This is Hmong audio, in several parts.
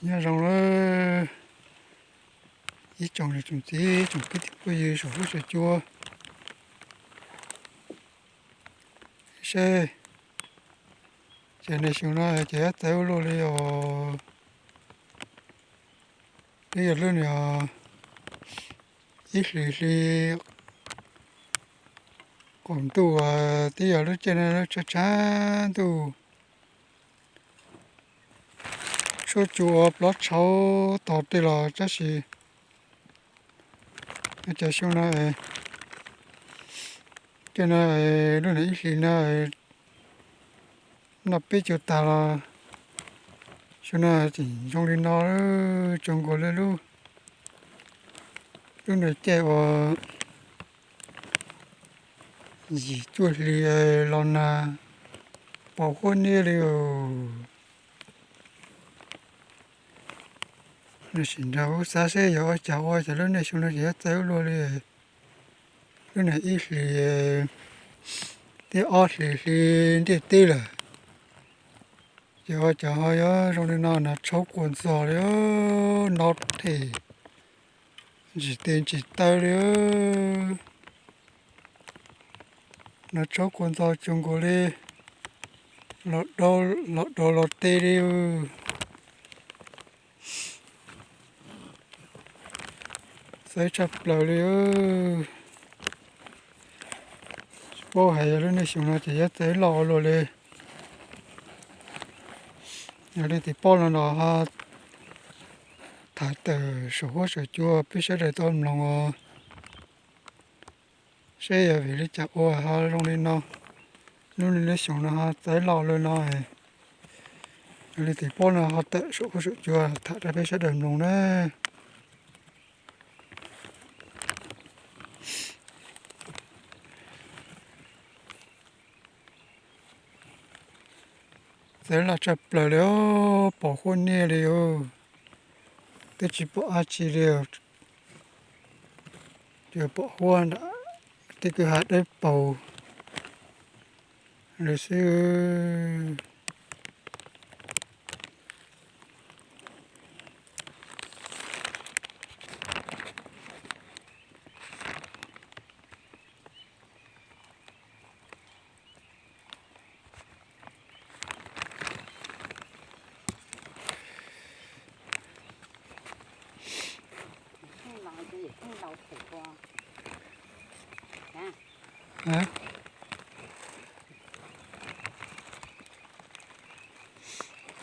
Nyob zoo na ib tsoom niam tsoom txiv tsoom kwv tij phooj ywg saum huab saum cua. Seb, ces niaj xyoo no ces yuav txawv ua luaj li os. Twb yog lub niag ib hlis hli qaum ntuj, twb yog lub caij no tshav tshav ntuj. Tshuab cua ua plaub tshauv tog tej los tab sis cov xyoo no, caij no, lub niag ib hlis no noj peb caug tag los xyoo no tseem zoo li no, tsuas nkaus li lub, lub niag caij uas yim cuaj hli los nag pos huab niab li os. Sim nrog kuv xav seb yog ua cas ua cas lub niaj xyoo no ces yuav txawv ua luaj li. Lub niag ib hlis thiab ob hlis hli ntiaj teb lawm, ces ua cas ho yuav zoo li no, nag tshauv kua ntxog li, nto them ntsis tes ntsis taw li. Nag tshauv kua ntxog cuag nkaus li los daus los teb li. Txawv tshaj plaws li. Tsis paub hais yog lub niaj xyoo no ces yuav txawv loj ua luaj li. Yog leej twg paub no los ho tham tawm saum huab saum cua peb sawv daws tau mloog os. Seb yog vim li cas ua ho zoo li no, lub niaj xyoo no ho txawv loj li no. Yog leej twg paub no ho tawm saum huab saum cua tham rau peb sawv daws mloog na. Txawv loj tshaj plaws li, pos huab niab li os. Twb tsis pom dab tsi li, tsuas pom huab nram tej kwj ha dawb paug li xwb.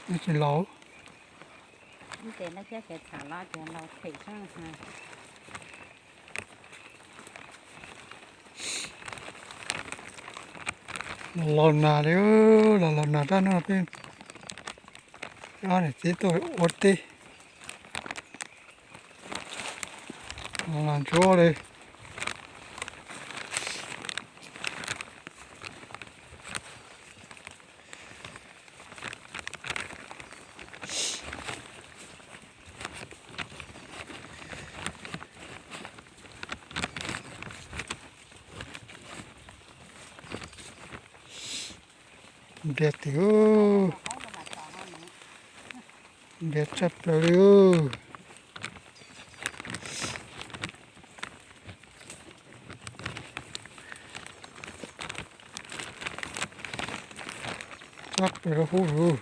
Tsis laus. Los los nag li, los los nag rab no peb ob niam txiv tuaj ua teb. Los los ntsuav li. Npias tim, npias tshaj plaws li. Tshaj plaws li hub lug.